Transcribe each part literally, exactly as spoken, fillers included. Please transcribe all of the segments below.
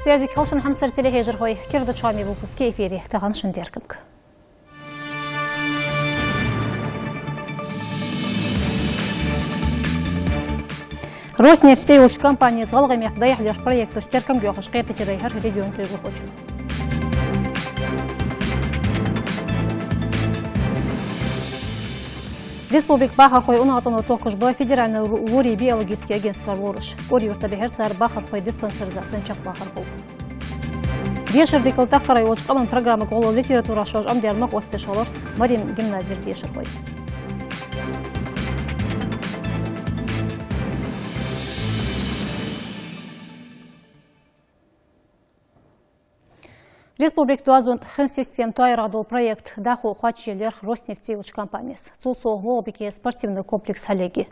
Сайре дика хийла шун, хьамсара телехьежархой. Керда хоамий выпуск я эфире. Тахан шун теркамга: «Роснефть» цӀи йолча компанес ГӀалгӀай мехка дӀаяхьа лерхӀа проекташ теркам йоахаш кхетаче дӀайихьар региона кулгалхочо. Республика бахархой унахцӀено тохкаш ба федеральни лорий биологически агентствера лораш. КӀури-Юрта бихьар цар бахархой диспансеризацен чакхбахар болх. Дешара дикал тахкара йолча къаман программага гӀолла литература шоаш Ӏомадаьр мах оттабеш хилар Марем гимназера дешархой. Республика доазон тӀа хин система тоаярах дола проект дӀахо кхоачашъе лерхӀ «Роснефть» цӀи йолча компанес. Цул совгӀа МагӀалбике спортивни комплекс хьалъергья.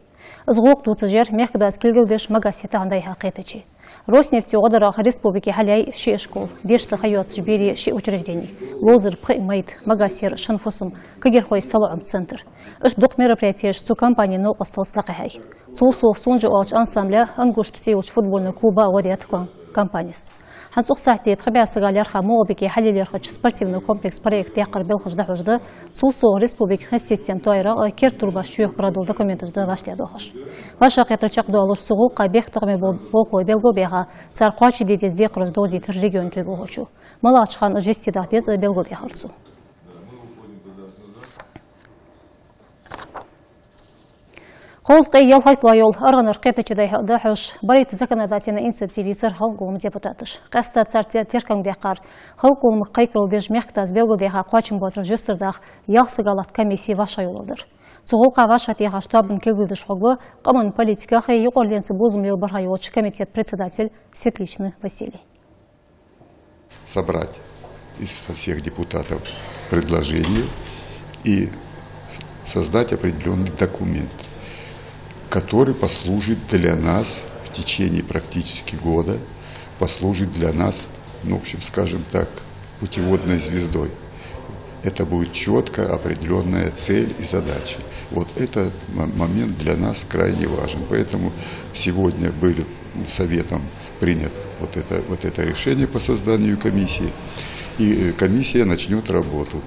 Из гӀулакх дувцаш яр мехкдас кулгалдеш Магасе тахан дӀаяхьа кхетаче. «Роснефть» цӀи гӀо дарах республике хьалъяьй ши школа, дешаш ха йоацаш берий ши учреждени, ловзара пхи майда, Магасера шин фусам, кагирхой салоӀама центр. Иштта дукха мероприятеш цу компане новкъосталца дӀакхихьай. Цул совгӀа «Сунжа» оалача ансамбла, «Ангушт» цӀи йолча футбольни клуба гӀо даьд кхо компанес. ХӀанз укх сахьте пхи бӀаь сага лаьрхӀа МагӀалбике хьалъе лерхӀача спортивни комплекса проект декхар белхаш дӀахьош да, цул совгӀа республика хин система тоаярах а, керда турбаш чуйохкарах дола документаш да вӀаштӀехьадоахаш. ВӀашагӀкхетар чакхдоалаш, цу гӀулакха бехктокхаме бол-, болхлой белгалбаьха, цар кхоачашде деза декхараш довзийтар региона кулгалхочо. МалагӀча хана уж йисте даха деза белгалдаьхар цо. Кховзткъеи ялхайттлагӀа йола аргӀанара кхетаче дӀайихьа да хьош барайта законодательни инициатива йийцар Халкъа Гуллама депутаташа. Къаьстта цар те-, теркам даьккхар Халкъа Гуллама кхайкарал деш мехкдас белгалдаьха кхоачамбоацараш юстардаха ялх сага латта комиссе вӀашагӀйолалудар. Цу гӀулакха вӀашагӀтехача тоабан кулгалдеш хургва къаман политиках а юкъарленца бувзам лелабарах а йолча комитета председатель Светличный Василий. Собрать из, со всех депутатов предложения и создать определённый документ, который послужит для нас в течение практически года, послужит для нас, ну, в общем, скажем так, путеводной звездой. Это будет чётко определённая цель и задача. Вот этот м-, момент для нас крайне важен. Поэтому сегодня был советом принят вот это, вот это решение по созданию комиссии. И, э, комиссия начнёт работу.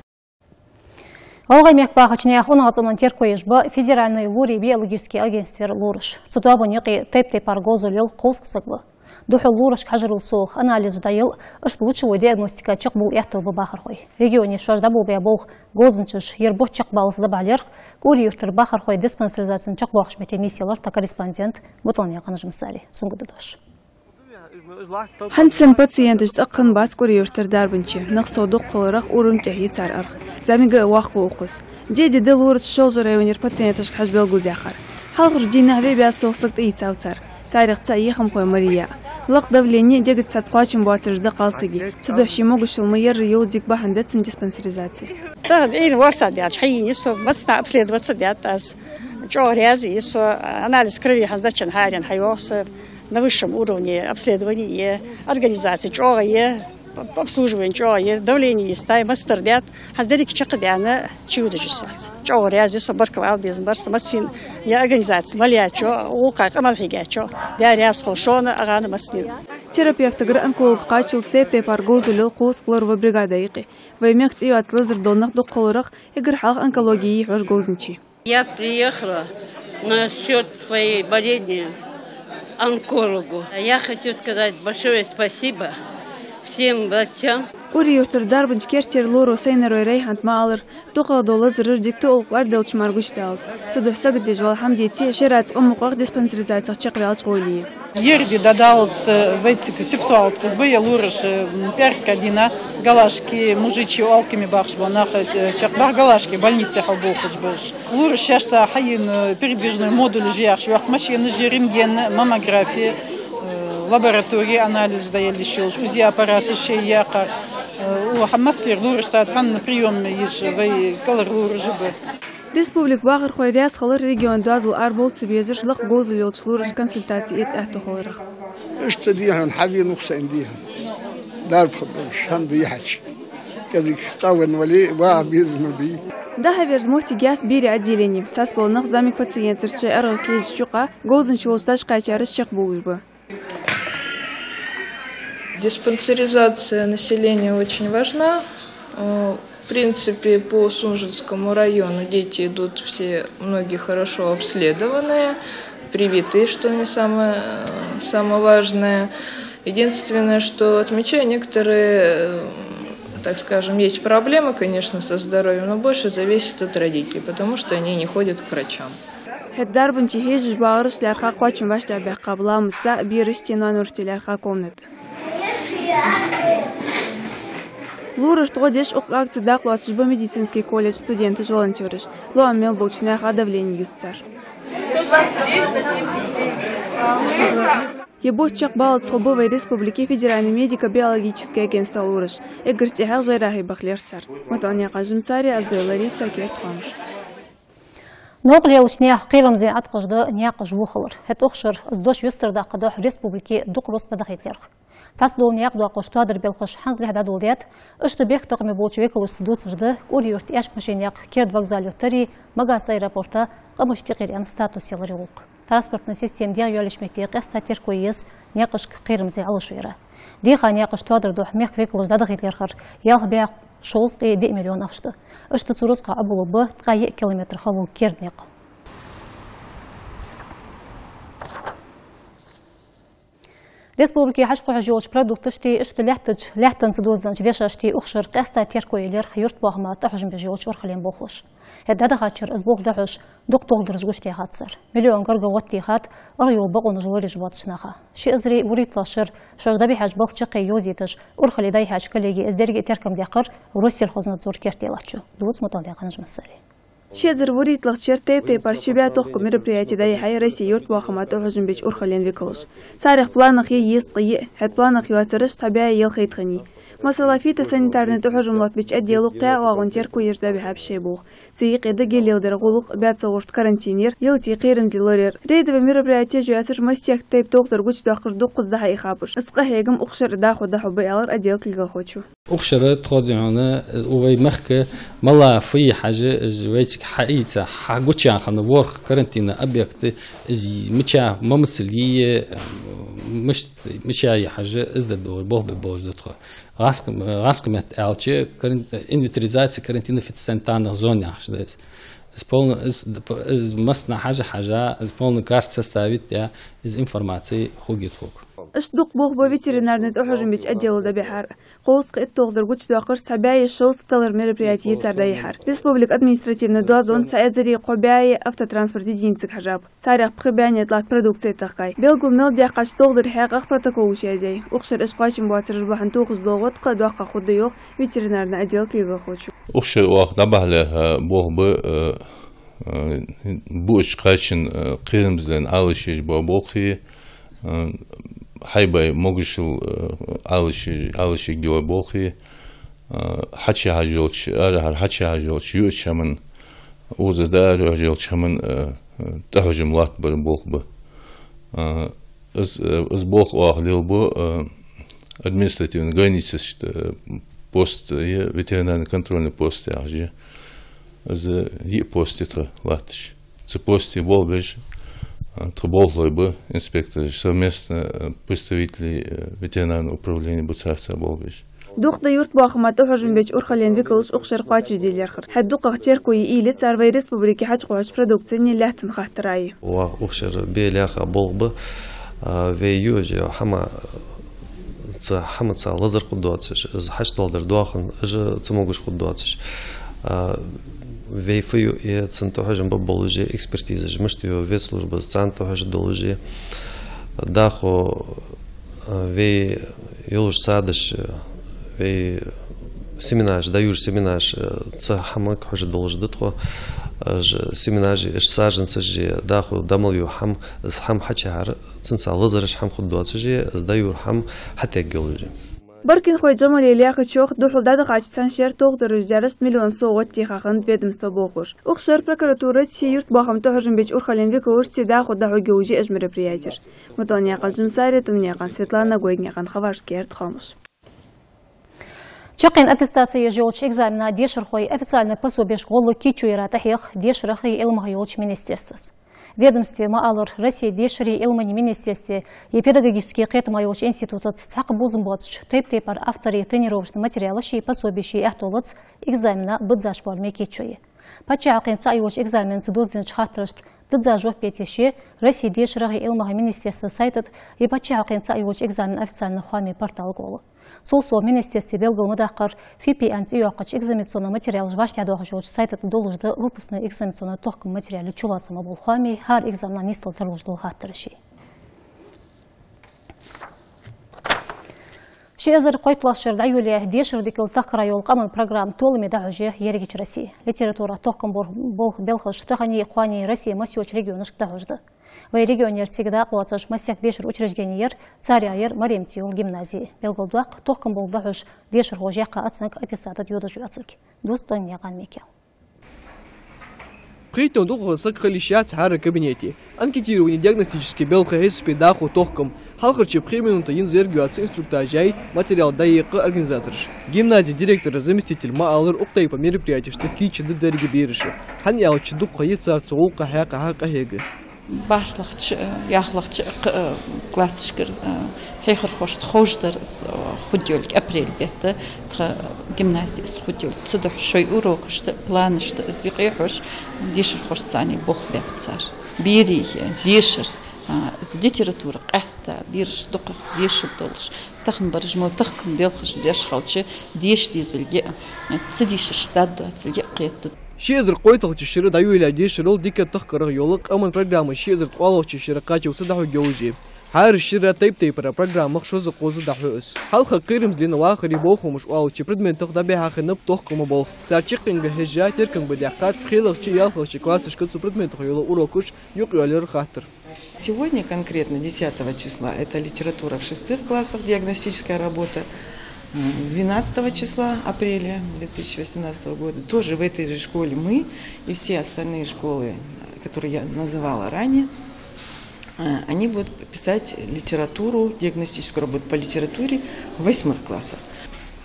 ГӀалгӀай мехка бахача наьха унахцӀенон терко еш ба федеральни лорий биологически агентствера лораш. Цу тоабан юкъе тайп-тайпара говзал йола кховзткъа саг ва. Духхьал лорашка хьажарал совгӀа анализаш дӀаяла, иштта лучевой диагностика чакхбовла аьттув ба бахархой. Регионе шоаш дӀаболабаь болх говзанчаш ер бутт чакхбаллалца дӀабахьа лерхӀ, КӀури-Юртара бахархой диспансеризацен чакхбоахача метте нийсъелар тха корреспондент Буталнаькъан Жансари. Цунга да дош. ХӀанз санна пациенташ цӀаккха хиннабац КӀури-Юртара дарбанче. Нах совдуккха хиларах, урам тӀехьа я цар аргӀа. ЗӀамига а воккха ва укхаза. Ди-ди да лорац Шолжа районера пациенташка хьажа белгалдаьккхар. Хьалхарча дийнахьа виъ бӀаь совгӀа саг тӀаийцав цар. Царех цаӀ Ехамхой Мария. Лакха давлени, дегаца цхьацца кхоачамбоацараш да кхалсага. Цудухьа ший могашал ма ярра йовза дика бахьан да цун диспансеризаци. Тахан Ӏуйранна ворхӀ сахьат даьлча хьайийллай со, массанахьа обследоваться даьд аз. ЧӀоагӀа раьза я со, анализ крови хӀанз зачен хьарен хьайоагӀа са. На высшем уровне обследовани я, организаци чӀоагӀа я, об-, обслуживани чӀоагӀа я, давлени йистай, масса тара даьд, хӀанз деррига чакхдаьнна чуйодаш я со. ЧӀоагӀа раьза я со, баркал ала безам бар са массанена, я организаци мел яьчоа, гӀулакха къамаьл хьийгачоа, Даьла раьза хилва шоана, эгӀана массанена. Терапевтагара онкологага кхаччалца тайп-тайпара говзал йола кховзткъа лоравар бригада я укхаза. Вай мехка цӀи йоаца лазар дола нах дукха хиларах, эггара хьалха онкологи йий хьож говзанчий. Я приехала насчёт своей болезни, онкологу. Я хочу сказать большое спасибо всем врачам. КӀури-Юртара дарбанча керттера лоро Сайнарой Райхьанта ма аллара, дукхагӀа дола лазараш дика тӀаулкъ вӀарделча мара гучадалац. Цудухьа саготдеш вала хӀама деце, шера цкъа мукъагӀа диспансеризацех чакхваьлча гӀоле я. Ер ди дӀадаллалца вайцига сексуалат хургба, е лораш, м, пӀаьраска дийнахьа галашки, мужичьи оалками бахаш бола нах, э, чакхбаха, галашки больнице хьалболхаш бараш. Лораш шоашца хьайийна передвижной модулаш я яхаш, йоккха машинаш я, рентген, маммография, э, лабораторни анализаш дӀаяла йиш йолаш, УЗИ аппараташ шоай я укхаза. Э, у хӀама массабар лорашца цхьана приёмна еш вай кӀалхара лораш а ба. Республика бахархой раьза хилар региона доазол арабовла ца безаш лакха говзал йолча лорашка консультаци эца аьттув хиларах. Иштта дехьа хьавена ва-кх сайна дехьа. Дарба хабараш хӀама дехьача. КӀезига къавенна вале а, ваха безам бий. ДӀахьа верза моттиг я берий отделени. Цхьабола нах зӀамига пациенташ шоай аргӀага кийчъяьча юкъа говзанча волча дӀакхаьчараш чакхбувлаш ба. Диспансеризация населения очень важна. Э, В принципе, по Сунженскому району дети идут все, многие хорошо обследованные, привитые, что не самое, э, самое важное. Единственное, что отмечаю, некоторые, э, так скажем, есть проблемы, конечно, со здоровьем, но больше зависит от родителей, потому что они не ходят к врачам. ХӀаьта дарбанче хьежаш багӀараш лаьрхӀа кхоачам вӀаштӀехьабаьккхаб ламаза цӀа, берашта, ноанорашта лаьрхӀа комната. Лорашта гӀо деш укх акце дакъа лоацаш ба медицински колледж студенташ, волонтераш. Лоам мел болча наха давлени юс цар. Е бутт чакхбаллалца хургба вай республике федеральни медико-биологически агентства лораш. Эггара тӀехьагӀа ЖӀайрахье бахалера цар. Муталнаькъан Жансари, Аздаева Лариса, Керда хоамаш. Новкъа лелача наьха кхерамзле Ӏаткъаш да наькъаш вохалар. ХӀаьта укх шера из дош юстардаккха духьа республике дукха рузкъа дӀадахийта лаьрхӀа. Цхьацца дола наькъа доаккхаш тоадар белхаш хӀанзлехь дӀадоладаьд, иштта бехктокхаме болча векалашца дувцаш да КӀури-Юрта Ӏеш машенаькъа керда вокзал юттари, Магас аэропорта къамашта юкъера аьнна статус ялара гӀулакх. Транспортни система дегӀайоалаеча метте къаьстта терко е еза наькъашка кхерамзле Ӏалашъяра. Деха наькъаш тоадар духьа мехка векалаш дӀадахийта лаьрхӀар ялх бӀаь шовзткъеи диъ миллион ахча да. Иштта цу рузкъах Ӏобулларгба ткъаь йиъ километр хало керда никъ. Республике хьакхухьаш йолча продукташтеи иштта лаьттача, лаьттанца дозаденнача дешаштеи укх шера къаьстта терко е лаьрхӀа юртбоахама тӀахьожам беш йолча урхален болхлоша. ХӀаьта дӀадахача шера из болх дӀахьош дукха тохадараш гучадаьхад цар. Миллион гаргагӀа оттадаьхад аргӀа йола бокъонаш лораеш боацача наха. Ши эзари вурийтталагӀча шера шоаш дӀабихьача балха чаккхе йовзийташ, урхале дӀайихьача коллеге из деррига а теркам даьккхар Россельхознадзора керте латтачо. Дувц Муталнаькъан Жансари. Ши эзар вурийтталагӀча шера тайп-тайпара ши бӀаь тохкама мероприяти дӀайихьай Россе юртбоахама тӀахьожам беча урхален векалаша. Царех планах я езткъеи йиъ, хӀаьта планах йоацараш цхьа бӀаь ялхайтта хиннай. Масала, фитосанитарни тӀахьожам лоаттабеча отдело кхаь оагӀон терко еш дӀабихьаб шоай болх. Цу юкъе да гел леладара гӀулакх, баьццагӀвоашта карантин яр, ялатий кхерамзле лораяр. Рейдови мероприятеш йоацаш, масех тайпа тохадар гучадоаккхаш, дуккхаза дӀахьаийхаб уж. Из къахьегам укх шера дӀахо дӀахьоргба, аьлар отдела кулгалхочо. Укх шера тхо дийхьона, э, вай мехка мала фу я хьажа, из вайцига хьаийца, хьагучаяь хинна ворхӀ карантинни объект, из мича ма масал йий, э, мишт-, мича я хьажа, из да догӀа болх бе болаш да тхо. ГӀаскх-, гӀаскхий метта аьлча, каран-, инвентаризация карантинных фитосанитарных зон яхаш да из. Из полный, из, из массанахьа хьажа, хьажа, из полный карта составить яь, из информаци хургья тхога. Иштта дукха болх ба ветеринарни тӀахьожам беча отдело дӀабихьар. Кхузткъеи итт тохадар гучадоаккхаш, цхьа бӀаь шовзткъа талара мероприяти цар дӀайихьар. Республика административни доазон цхьа эзари кхо бӀаь автотранспорт единицага хьежаб. Царех пхи бӀаь тӀа латта продукци тахкай. Белгала мел даьккхача тохадарий хьакъехьа протоколаш язъяьй. Укх шера уж кхоачам боацараш бахьан тохаш дола гӀо тӀакхаъ доккха хургда, йоах ветеринарни отдела кулгалхочо. Укх шера оаха дӀабахьа лаьрхӀа болх ба, э, э, буача кхаьчан, э, кхерамзлен Ӏалашъеш бола болхи, э, хьайбай могашал, э, Ӏалашъе-, Ӏалашъергйола болхи, э, хьачухьажа йолча, арахьара хьачухьажа йолча юача хӀаман, укхаза дӀаарахьожа йолча хӀаман, э, э, тӀахьожам латтабара болх ба. Э, из, э, из болх оаха лелабу, э, административни границашта, э, пост я, ветеринарни контрольни пост яхаш я. Из йиъ пост я тха латташ. Цу посте болх беш, а, тха болхлой ба, инспектораш, совместно, а, представители, а, ветеринарного управления ба царца болх беш. Дукха да юртбоахама тӀахьожам беча урхален векалаш укх шера кхоачашде лаьрхӀар. ХӀаьта дукхагӀа терко е уйла я цар вай республике хьакхухьача продукцени лаьттан хаттара а. Ва укх шера бе лаьрхӀа болх ба, а, вай юаш йола хӀама, цу хӀамаца лазар хургдоацаш, из хьачудоаладара доахан, уж ца могаш хургдоацаш. А, вай фу ю, е цунна тӀахьожам бе болаш я экспертизаш, мишта ю ветслужба, царна тӀахьожаш долаш я. ДӀахо, а, вай йолаш садаш, вай семенаш, дӀаювра семенаш, а, цу хӀаманга хьожаш долаш да тхо. Уж семенаш, уж саженцаш, дӀахо дӀа мел ю хӀама, из хӀама хьачухьар, цунца лазараш хӀама хургдоацаш я, из дӀаювра хӀама хьатергйолаш я. Баркинхой Джамале лаьхачох, духхьал дӀадахача цхьан шера тохадараш даьрашта миллион совгӀат теха хиннад ведомства болхлоша. Укх шера прокуратураца юртбоахама тӀахьожам беча урхален векалашца дӀахо дӀахьоргйолаш я уж мероприятеш. Муталнаькъан Жансари, Тумнаькъан Светлана, Гойгнаькъан Хаваж, Керда хоамаш. Чаккхе аттестаци еш йолча экзамена дешархой официальни пособешка гӀолла кийчо яра тӀахьех дешарахи Ӏилмахи йолча министерствас. Ведомстве ма аллара, Россе дешареи Ӏилмани министерствеи педагогически кхетама йолча институтаца цхьаккха бувзам боацача тайп-тайпара автореи тренировочни материалаши пособеши аьттув луц экзамена бизза форме кийчъе. Паччахьалкхен цаӀ йолча экзаменаца дувзаденнача хаттарашта дизза жоп бе тешъе Россе дешарахи Ӏилмахи министерства сайта тӀа паччахьалкхен цаӀ йолча экзамена официальни хоамий портала гӀолла. Цул совгӀа министерстве белгал ма даккхара, ФИПИАН цӀи йоаккхача экзаменационни материалаш вӀаштӀехьадоахаш йолча сайта тӀа долаш да выпускной экзаменационни тохкама материалий чулоацама бола хоамий, хӀара экзаменах нийсдала тарлуш дола хаттараши. Ши эзар кхойтталагӀча шера дӀайолаяь дешара дикал тахкара йола къаман программа толаме дӀахьош я ерригача Россе. Литература тохкама бо-, болх белхаш таханеи кхоанеи Россе массайолча регионашка дӀахьош да. Вай регионера цига дакъа лоацаш масех дешара учреждени я, царех я Марем цӀи йола гимнази. Белгалдоаккх, тохкама болх дӀахьош дешархоша яьккха оценка аттестата тӀа йодаш йоацилга. Дувц Донганаькъан Микаила. Пхийттара дукхагӀа саг хила йиш яц хӀара кабинете. Анкетировани диагностически белха хьисапе даху тохкам. Хьалхарча пхи минута йина зерг йоаца инструктаж яьй, материал дӀаекъа организатораша. Гимнази директора заместитель ма аллара, укх тайпа мероприятешта кийча да деррига бераша. ХӀана аьлча дукха я цар цу гӀулакха хьакъехьа къахьега. БархӀлагӀча, ялхлагӀча, э, классашкара, э, хьехархошта ховш дар из, э, хургйолга апрель бетта, тха гимназе из хургйолга. Цудухьа шоай урокашта, планашта из юкъе хьош, дешархошца цхьана болх баьб цар. Берий, э, дешар, э, из литература къаьстта, бераш дукхагӀа дешаргдолаш, тахан бараш мо тахкама белхаш деш хилча, деша дезалга, э, ца дешаш даргдоацалга кхетаду. Ши эзар кхойтталагӀча шера дӀайолаяь дешарал дика тахкарах йола къаман программа ши эзар ткъоалагӀча шера кхаччалца дӀахьоргйолаш я. ХӀара шера тайп-тайпара программах шозза-кхозза дӀахьу из. Хьалха кхерамзлен вахари бохамаш оалача предметах дӀабихьа хиннаб тохкама болх. Цар чаккхенга хьежжа теркам ба даьккхад пхелагӀча, ялхлагӀча классашка цу предметах йола урокаш юкъеоалаяра хаттар. Сегодня конкретно, десятого числа, это литература в шестых классах, диагностическая работа. М, двенадцатого числа апреля две тысячи восемнадцатого года тоже в этой же школе мы и все остальные школы, э, которые я называла ранее, э, они будут писать литературу, диагностическую работу по литературе в восьмых классах.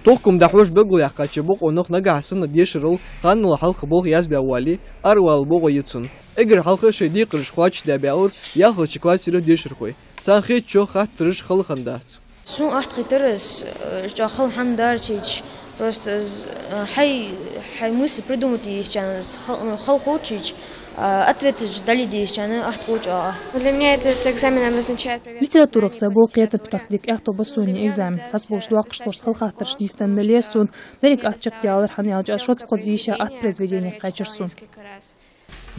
Тохкам дӀахьош белгалъяьккхача бокъонах нагахьа санна дешарал ханнал хьалха болх язбаь вале, аравала бокъо я цун. Эггара хьалха шоай декхараш кхоачашдаь баьлар ялхлагӀча классера дешархой. Царна хетачох хаттараш хала хиннадац. Сона атта хийтар из, э, чӀоагӀа хала хӀама дар чич. Просто из, э, хьай, хьай мысль придумать де йиш яц, из хал-, ну, хала хул чич, а ответаш дӀале де йиш яц, атта хул чӀоагӀа. Для меня этот экзамен обозначает проверку. Литературах са болх кхетаргда, тӀаккха дика аьттув ба сона ер экзамен. Цхьацца болча доаккхаш долча хала хаттарашта дийста дале сона, деррига атта чакхдаьлар, хӀана аьлча аз шозза-кхозза йийша атта произведени кхаьчар сона.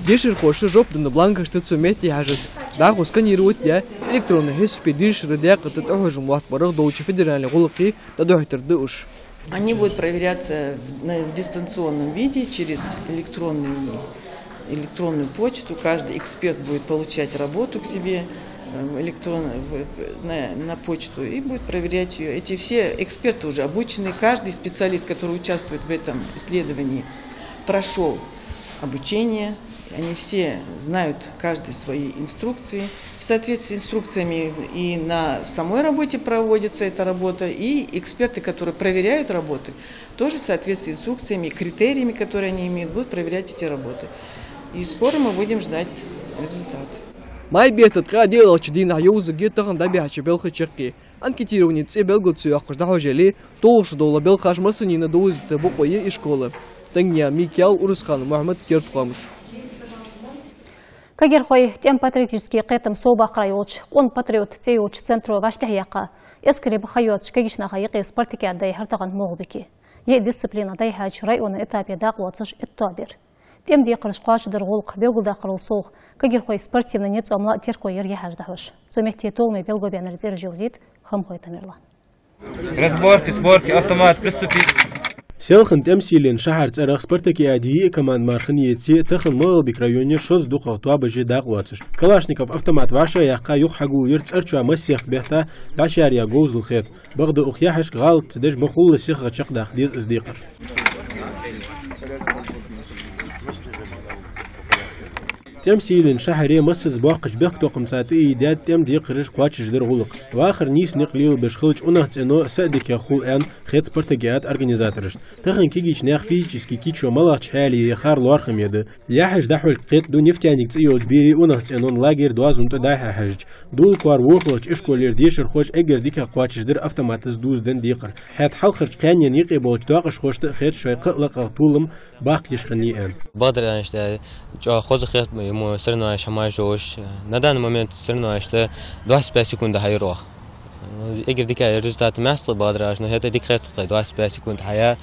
Дешархоша жоп денна бланкашта цу метте хьажац. ДӀахо сканировать яь, электронни хьисапе дешара даькъе тӀахьожам лоаттабарах долча федеральни гӀулакхе дӀадохьийтар да уж. Они будут проверяться на, в дистанционном виде через электронный, электронную почту. Каждый эксперт будет получать работу к себе, э, электрон-, в, в, на, на почту и будет проверять её. Эти все эксперты уже обучены, каждый специалист, который участвует в этом исследовании, прошёл обучение. Они все знают, каждый, свои инструкции. В соответствии с инструкциями и на самой работе проводится эта работа, и эксперты, которые проверяют работы, тоже в соответствии с инструкциями и критериями, которые они имеют, будут проверять эти работы. И скоро мы будем ждать результат. Май бетта ткъаь диълагӀча дийнахьа йовзаргья тахан дӀабихьача балха чаккхе. Анкетировани цӀи белгал ца йоаккхаш дӀахьош яле, толхаш дола балхаш массанена довзийта бокъо я ишкола. Донганаькъан Микаил, Урусханов Мухьмад, «Керда хоамаш». Кагирхой тӀема-патриотически кхетам совбаккхара йолча «Къона патриот» цӀи йолча центро вӀаштӀехьаяьккха эскаре баха йоацача кагийча наха юкъе спартакиада дӀайихьар тахан МагӀалбике. Ер дисциплина дӀайихьача районни этапе дакъа лоацаш итт тоаба яр. ТӀема декхараш кхоачашдара гӀулакх белгалдаккхарал совгӀа, кагирхой спортивни ницкъомала терко яр яхьаш дӀахьош. Цу метте толаме белгалбаьннарий цӀераш йовзийт Хамхой Тамерлана. Разборки, сборки, автомат, приступить. Селхан тӀемсийлен шахьар цӀерах спартакиаде йиъ команда мара хинна еце, тахан МагӀалбика районера шозза дукхагӀа тоабаш я дакъа лоацаш. Калашников автомат вӀашагӀъяьккха, юха хьагулъяр цӀерчоа массехк бетта дӀашаьръяь говзал хет. Бакъда укх яхьашка гӀалат ца деш, бакъдолла сихха чакхдаккха деза из декхар. ТӀем сийлен шахьаре массаза боккхача бехктокхамца тӀаийдаьд тӀем декхараш кхоачашдара гӀулакх. Вахар нийса никъ лелабеш хилча, унахцӀено са а дикагӀа хул аьнна хет спартакиада организаторашта. Тахан кагийча наьха физически кийчо малагӀча хьале я хар лоархӀаме да. Яхьаш дӀахьожаргда хетаду «Нефтяник» цӀи йолча берий унахцӀенон лагерь доазон тӀа дӀай-хьа хьежача. Долакха ВорхӀлагӀча ишколера дешархоша эггара дикагӀа кхоачашдир автоматаца дувзаденна декхар. ХӀаьта хьалхарча кхаьннена юкъе болча доакъашхошта а хет шоай кхы а лакхагӀа толам баккха йиш хиннай аьнна. Бадараш да, чӀоагӀа хоза хет мо соревнованеш хьамаш йолаш. На данный момент соревнованешта двадцать пять секунд хьаяр оаха. Эггара дика результат маьстагӀа бадараш, но хӀаьта дика хет тхай двадцать пять секунд хьая.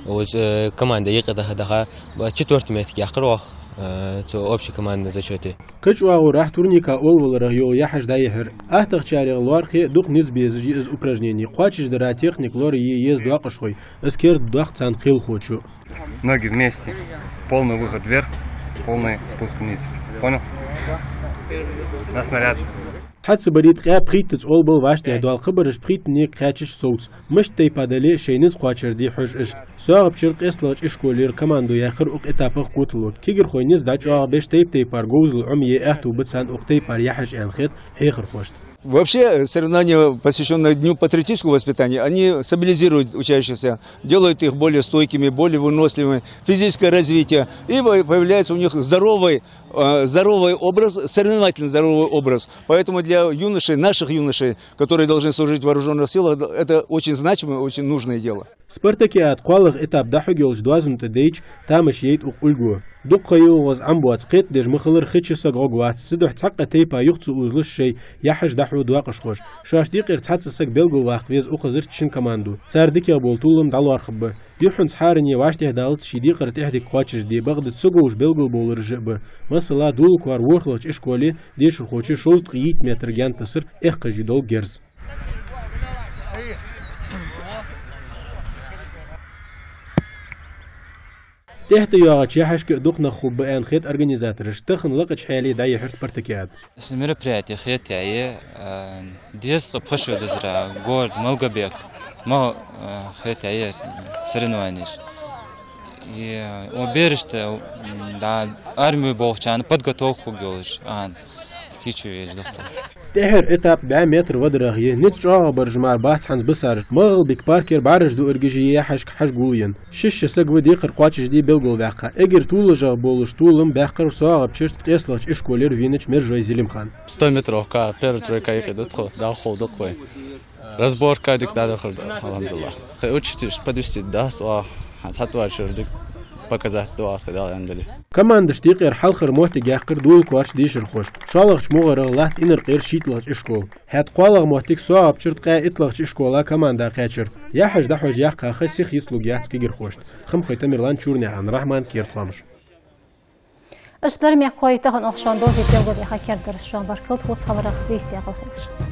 Оз, э, команда юкъе даха-даха, четвёртый моттиг яьккхар оаха, э, цу общий командный зачёте. Кхы чӀоагӀо рахь турника олваларах йола яхьаш дӀайихьар. АттагӀчарех лоархӀе дукха низ безаш я из упражнени. Кхоачашдара техника лорае еза доакъашхой, из керда доаккх царна кхелахочо. Ноги вместе. Полный выход вверх, полный спуск вниз. Понял? На снаряд. Цхьацца барий ткъаь пхийттаза олбала вӀаштӀехьа доал, кхыбараш пхийттанега кхаьчача совц. Мишта тайпа дале а шоай низ кхоачашде хьож уж. СоагӀапчера ткъесталагӀча ишколера командо яьккхар укх этапах котало. Кагирхой низ дӀачӀоагӀбеш тайп-тайпара говзал Ӏомае аьттув ба царна укх тайпара яхьаш аьнна хет хьехархошта. Вообще, э, соревнования, посвящённые Дню патриотического воспитания, они стабилизируют учащихся, делают их более стойкими, более выносливыми, физическое развитие, и по-, появляется у них здоровый, э, здоровый образ, соревновательный здоровый образ. Поэтому для юношей, наших юношей, которые должны служить в вооружённых силах, это очень значимое, очень нужное дело. Спартакиада кхоалагӀа этап дӀахьоргйолча доазон тӀа дайча, тамаш яйт укх Ӏуйго. Дукха ха йоагӀаз Ӏомабоаца кхетадеш ма хиллара хи чу саг гӀоргвац, цудухьа цхьаккха тайпа юха ца узалуш шоай яхьаш дӀахьо доакъашхоша. Шоашта юкъера цхьацца саг белгалваккха веза укхазарча шин командо. Цар дикагӀа бола толам дӀалоархӀаргба. Юххьанца хӀаране вӀаштӀехьадалац ший декхара тӀехьадика кхоачашде, бакъда ца говш белгалбовлараш а ба. Масала, Долакха ВорхӀлагӀча ишколе дешархочо шовзткъеи итт метр гаьна тасар эккхаш я дола герз. ТӀехьа тӀайоагӀача яхьашка дукха нах хургба аьнна хет организаторашта. Тахан лакхача хьале дӀайихьар спартакиада. Из мероприяти хетаяь, э, дезткъа пхи шу дизар, город Малгобек, мо, э, хетаяь соревнованеш. И, э, о берашта, м, да, армию болчарна подготовка хургйолаш, аьнна кийчо еш да тхо. ТӀеххьара этап бӀаь метр вадарах я. Низ чӀоагӀа бараш мара бац хӀанз бисараш. МагӀалбик паркера бӀараш дуаргаш я яхьашка хьажгулъяь. Шишша саг ва декхар кхоачашде белгалваьккха. Эггара толашагӀа болаш толам баьккхар СоагӀапчерча ткъесталагӀча ишколера венача Мержой Зелимхана. Сто метровка первая тройка юкъе да тхо, дӀахо да тхо. Разборка дика дӀадахар да, алхьамдулиллахӀ. Тхоай учителаша подвести дац оаха, хӀанз хьатӀавар шура дика показать ду оаха, Дала аьнна дале. Командашта юкъера хьалхара моттиг яьккхар Долакха ВорхӀлагӀча дешархоша. ШоллагӀча могӀарах латт Инаркъера шийтталагӀча ишкол. ХӀаьта кхоалагӀа моттиг СоагӀапчера ткъаь итталагӀча ишкола команда кхаьчар. Яхьаш дӀахьош яьккха ха сиха йицлургьяц кагирхошта. Хамхой Тамерлан, Чурнаькъан Рахьман, «Керда хоамаш». Иштта дар, мехкахой, тахан оаха шоана довзийта белгалдаьха кердадараш. Шоана баркал тхоца хиларах, вести яхалхилаш.